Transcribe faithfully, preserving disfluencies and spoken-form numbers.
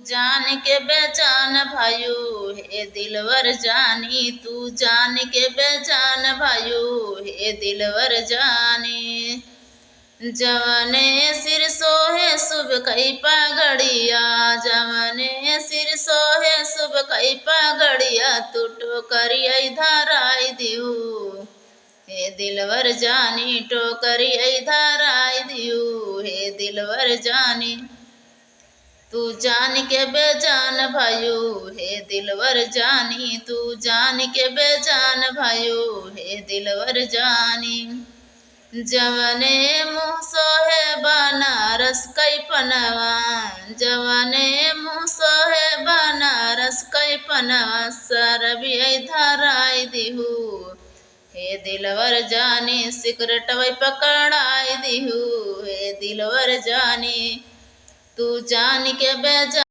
जान के बेजान भयू हे दिलवर जानी, तू जान के बेजान भयू हे दिलवर जानी। जवने सिर सोहे सुभ कई पगड़िया, जवने सिर सोहे सुभ कई पगड़िया, तू टोकरिया धराई दिहू हे दिलवर जानी, टोकरिया धराई दिहू हे दिलवर जानी। तू जान के बेजान भयू हे दिलवर जानी, तू जान के बेजान भयू हे दिलवर जानी। जवने मुँह सोहे बनारस कई पनवा, जवने मुँह सोहे बनारस कई पनवा, सरबिया धराई दिहू हे दिलवर जानी, सिकरेटवा पकड़ाई दिहू हे दिलवर जानी। तू जान के बेजान